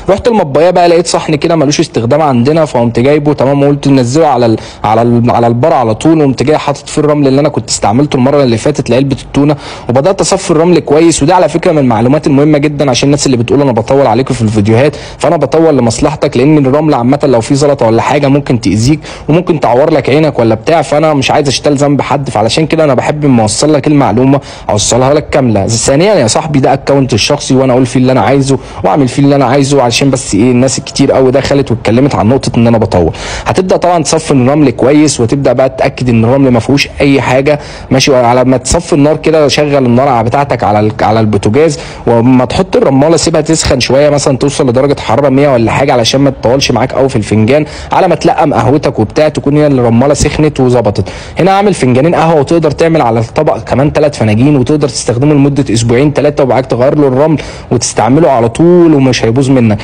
رحت المطبيه بقى لقيت صحن كده ملوش استخدام عندنا، فقمت جايبه تمام، وقلت نزله على البار على طول، وقمت جاي حاطط فيه الرمل اللي انا كنت استعملته المرة اللي فاتت لعلبه التونه، وبدات اصفي الرمل كويس. وده على فكرة من المعلومات المهمة جدا عشان الناس اللي بتقول انا بطول عليكم في الفيديوهات، فانا بطول لمصلحتك، لان الرمل عامة لو في زلطه ولا حاجة ممكن تاذيك وممكن تعور لك عينك ولا بتاع، فانا مش عايز اشتغل ذنب حد، فعلشان كده انا بحب اما اوصل لك المعلومة اوصلها لك كاملة. ثانيا يا صاحبي ده account الشخصي، وانا اقول فيه اللي انا عايزه واعمل فيه اللي انا عايزه، علشان بس ايه الناس الكتير قوي دخلت واتكلمت عن نقطة ان انا بطول. هتبدا طبعا تصفي الرمل كويس، وتبدا بقى تتاكد ان الرمل ما فيهوش اي حاجة ماشي. على ما تصفي النار كده شغل النار بتاعتك على البوتاجاز، وما تحط الرماله سيبها تسخن شوية، مثلا توصل لدرجة حرارة 100 ولا حاجة، علشان ما تطولش معاك قوي في الفنجان، على ما تلقم قهوتك وبتاع تكون هي الرماله سخنت وظبطت. هنا اعمل فنجانين قهوة، وتقدر تعمل على الطبق كمان 3 فناجين، وتقدر تستخدمه لمدة اسبوعين 3، وبعدك تغير له الرمل وتستعمله على طول ومش هيبوظ منك.